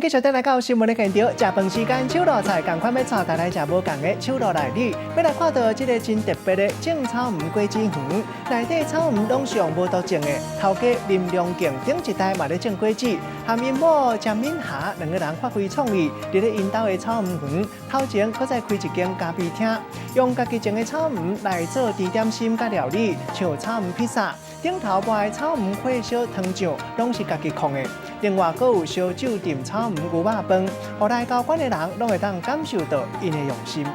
繼續轉來到新聞的現場，食飯時間，手路菜仝款欲帶大家來食無仝的手路料理，欲來看到這个真特別的種草莓果子園，內底草莓攏是用無毒種的，頭家林良敬頂一代嘛咧種果子，含𪜶某詹敏霞兩个人發揮創意，佇咧𪜶兜的草莓園頭前，閣再開一間咖啡廳，用家己種的草莓來做甜點心佮料理，像草莓披薩，頂頭抹的草莓火燒糖醬，攏是家己控的。另外，閣有燒酒浸草莓牛肉飯，予來到館的人攏會當感受到𪜶的用心。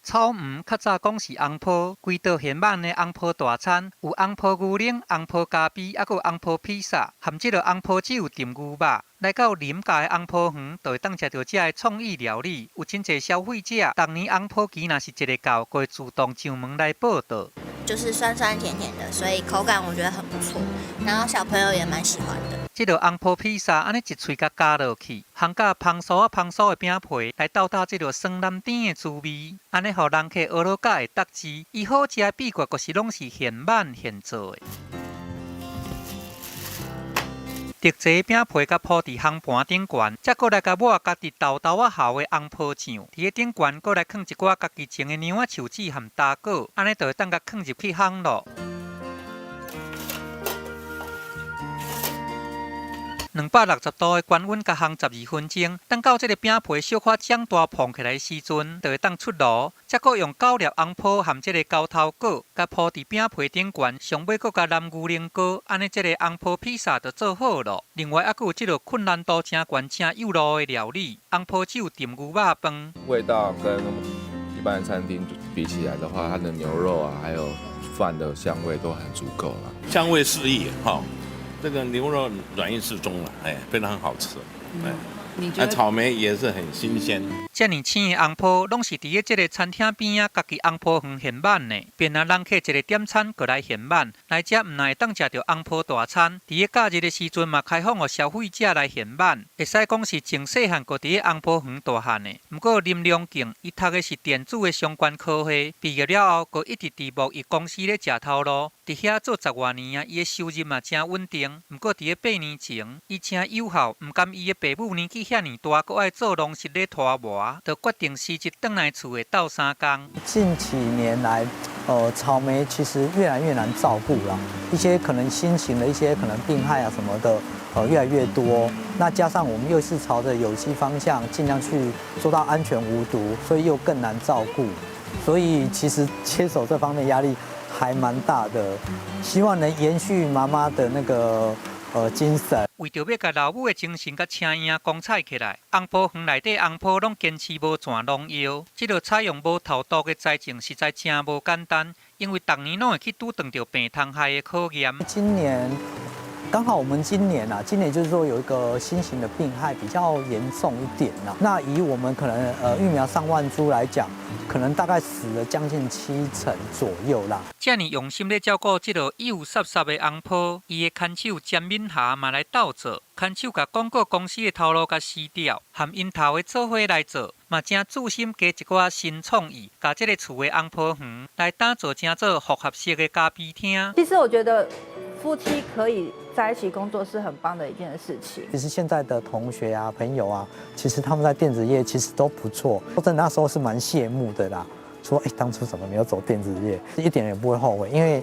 草莓較早講是紅波，規桌現挽的紅波大餐，有紅波牛奶、紅波咖啡，猶閣有紅波披薩，含這个紅波酒浸牛肉。來到林家的紅波園，就會當食著這个創意料理。有真濟消費者，逐年紅波期若是一个到，就會自動上門來報到。就是酸酸甜甜的，所以口感我覺得很不錯。然後小朋友也蠻喜歡的。這个紅波披薩按呢一喙共咬落去，烘佮芳酥仔芳酥的餅皮來鬥打這个酸澹甜的滋味，按呢予人客學落佮會得志。伊好食的秘訣，就是攏是現挽現做的。特製餅皮共鋪佇烘盤頂懸，才閣來共抹家己豆豆仔姣的紅波醬。佇咧頂懸閣來囥一寡家己種的娘仔樹子和焦果，按呢就會當共囥入去烘囉。260度的高溫共烘12分鐘，等到這个餅皮小可長大膨起來的時陣，就會當出爐。才閣用九粒紅波和這个猴頭果，共鋪佇餅皮頂懸，上尾閣共淋牛奶膏，按呢這个紅波披薩就做好囉。另外，猶閣有這个困難度誠懸、誠有路的料理——紅波酒浸牛肉飯。味道跟一般餐廳比起來的話，它的牛肉啊，還有飯的香味都很足夠了。香味四溢，哈。這個牛肉軟硬適中了，哎，非常好吃，哎，那草莓也是很新鮮。遮爾青的紅波，攏是佇咧這个餐廳邊仔家己紅波園現挽的，便若人客一个點餐，過來現挽，來遮毋但會當食著紅波大餐，佇咧假日的時陣嘛開放予消費者來現挽，會使講是從細漢就佇咧紅波園大漢的。毋過林良敬，伊讀的是電子的相關科系，畢業了後，閣一直佇貿易公司咧食頭路，佇遐做十外年啊，伊的收入嘛誠穩定。毋過佇咧8年前，伊誠友好，毋甘伊的爸母年紀遐爾大，閣愛做農事咧拖磨，就決定辭職轉來厝內鬥相共。近幾年來，草莓其實越來越難照顧啦，一些可能新型的一些可能病害啊什麼的，越來越多。那加上我們又是朝着有機方向，盡量去做到安全無毒，所以又更難照顧。所以其實接手這方面壓力還蠻大的，希望能延續媽媽的那個精神。為著欲共老母的精神佮聲音光彩起來，紅波園內底紅波攏堅持無摾農藥。這个採用無投毒的栽種，實在誠無簡單，因為逐年攏會去拄著病蟲害的考驗。今年剛好我們今年啊，今年就是說有一個新型的病害比較嚴重一點啦。那以我們可能育苗上萬株來講，可能大概死了將近7成左右啦。遮爾用心咧照顧這个幼澀澀的紅波，伊的牽手詹敏霞嘛來鬥做，牽手共廣告公司的頭路共辭掉，和𪜶頭家做伙來做，嘛誠注心加一寡新創意，共這个厝的紅波園來打造成做複合式的咖啡廳。其實我覺得夫妻可以在一起工作是很棒的一件事情。其實現在的同學啊、朋友啊，其實他們在電子業其實都不錯，我在那時候是蠻羨慕的啦。說哎，當初怎麼沒有走電子業？一點也不會後悔，因為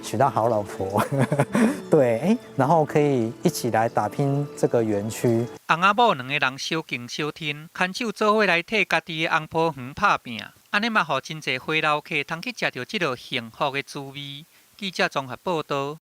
娶到好老婆，對，哎，然後可以一起來打拼這個園區。翁仔某兩个人相敬相親，牽手做伙來替家己的紅波園拍拚，按呢嘛予真濟回頭客通去食著這个幸福的滋味。記者綜合報導。